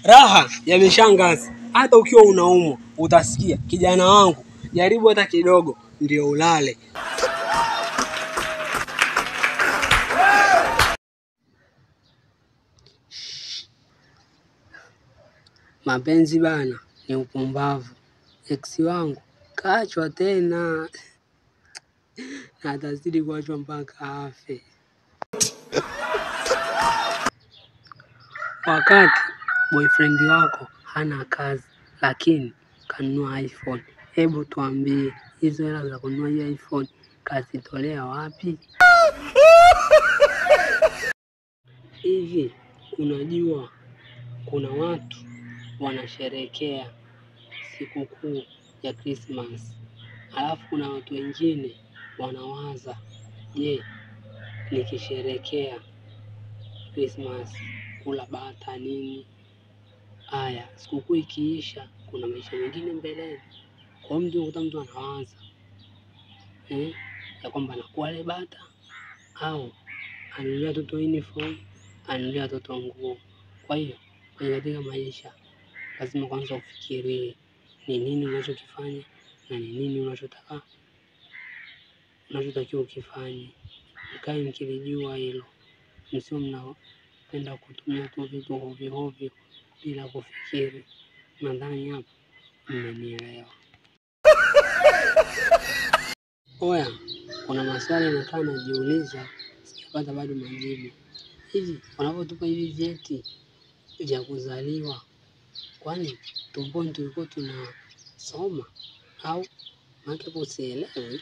Raha ya mishangazi, hata ukiwa unaumwa utasikia kijana wangu, jaribu hata kidogo ndio ulale. Mapenzi bana ni upumbavu. Ex wangu kaachwa tena na atazidi kuachwa mpaka afe. Wakati boyfriend wako hana kazi lakini kanunua iPhone, hebu tuambie hizo hela za kununua hiyo iPhone kazitolea wapi? Hivi unajua kuna watu wanasherehekea sikukuu ya Christmas, alafu kuna watu wengine wanawaza, je, nikisherehekea Christmas kula bata nini? Haya, sikukuu ikiisha kuna maisha mengine mbeleni. Kwa hiyo mtu unakuta mtu anawaza ya kwamba anakuwa ile bata au anunulia watoto uniform, anunulia watoto nguo. Kwa hiyo katika maisha lazima kwanza ufikirie ni nini unachokifanya na ni nini unachotaka unachotakiwa ukifanye. Mkae mkilijua hilo, msio mnapenda kutumia tu vitu ovyo ovyo bila kufikiri. Nadhani hapo mmenielewa. Oya, kuna maswali nakaa najiuliza, sijapata bado majibu. Hivi wanavyotupa hivi vyeti vya kuzaliwa, kwani tumboni tulikuwa tunasoma au? Maana hapo sielewi.